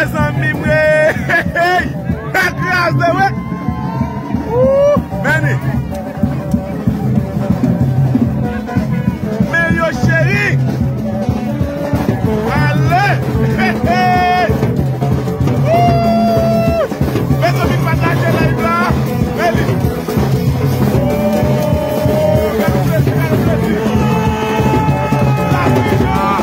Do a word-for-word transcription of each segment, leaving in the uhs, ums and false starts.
Mezanmi, mwen. Sa kraze, wi. Ooh, men li. Men yo, cheri. Ale. Ooh. Mezanmi, pataje live la. Men li. Ooh, gade plezi, gade plezi. La Dijon.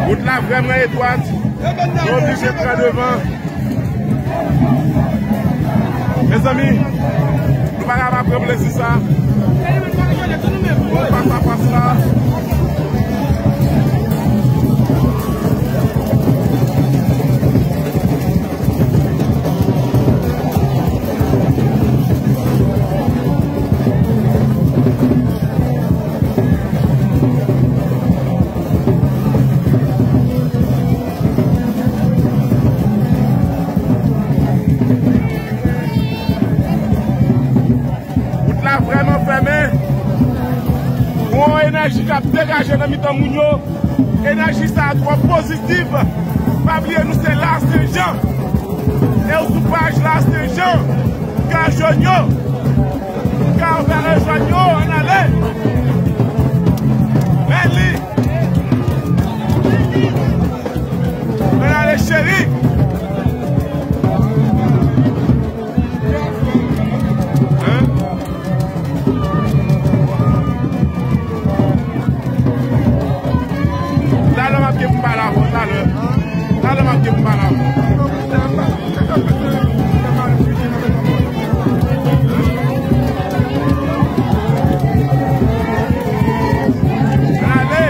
Wout la vrèman etwat. Nou oblije pran devan. Mezanmi, nou pa kapab pran plezi sa. Fas a fas la. Wout la vrèman fèmen. Gon enèji k ap degaje nan mitan moun yo. Enèji sa a twò pozitif. Pa bliye nou se La Sen Jan. E w sou paj La Sen Jan. Ka jwenn yo. Ka w fè rejwenn yo, ann ale. Men li. Ann ale, cheri. Hein? Talè m ap gen pou m pale avè w, talè. Talè m ap gen pou m pale avè w. Ale!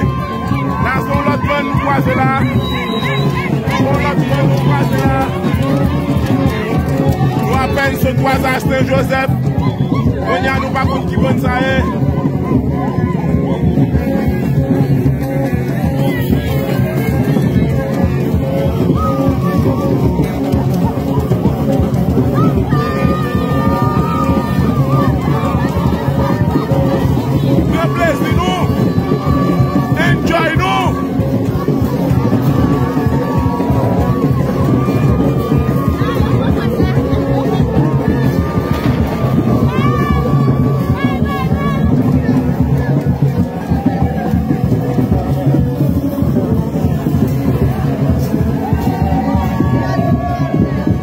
La se yon lòt bann nou kwaze la. Yon lòt bann nou kwaze la. Nou apèn sot kwaze a Sen Jozèf. Kounye a nou pa konn ki bann sa ye. Pran plezi nou. Enjoy nou.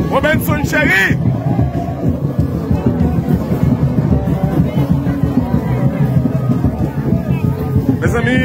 Robenson cheri. Mezanmi,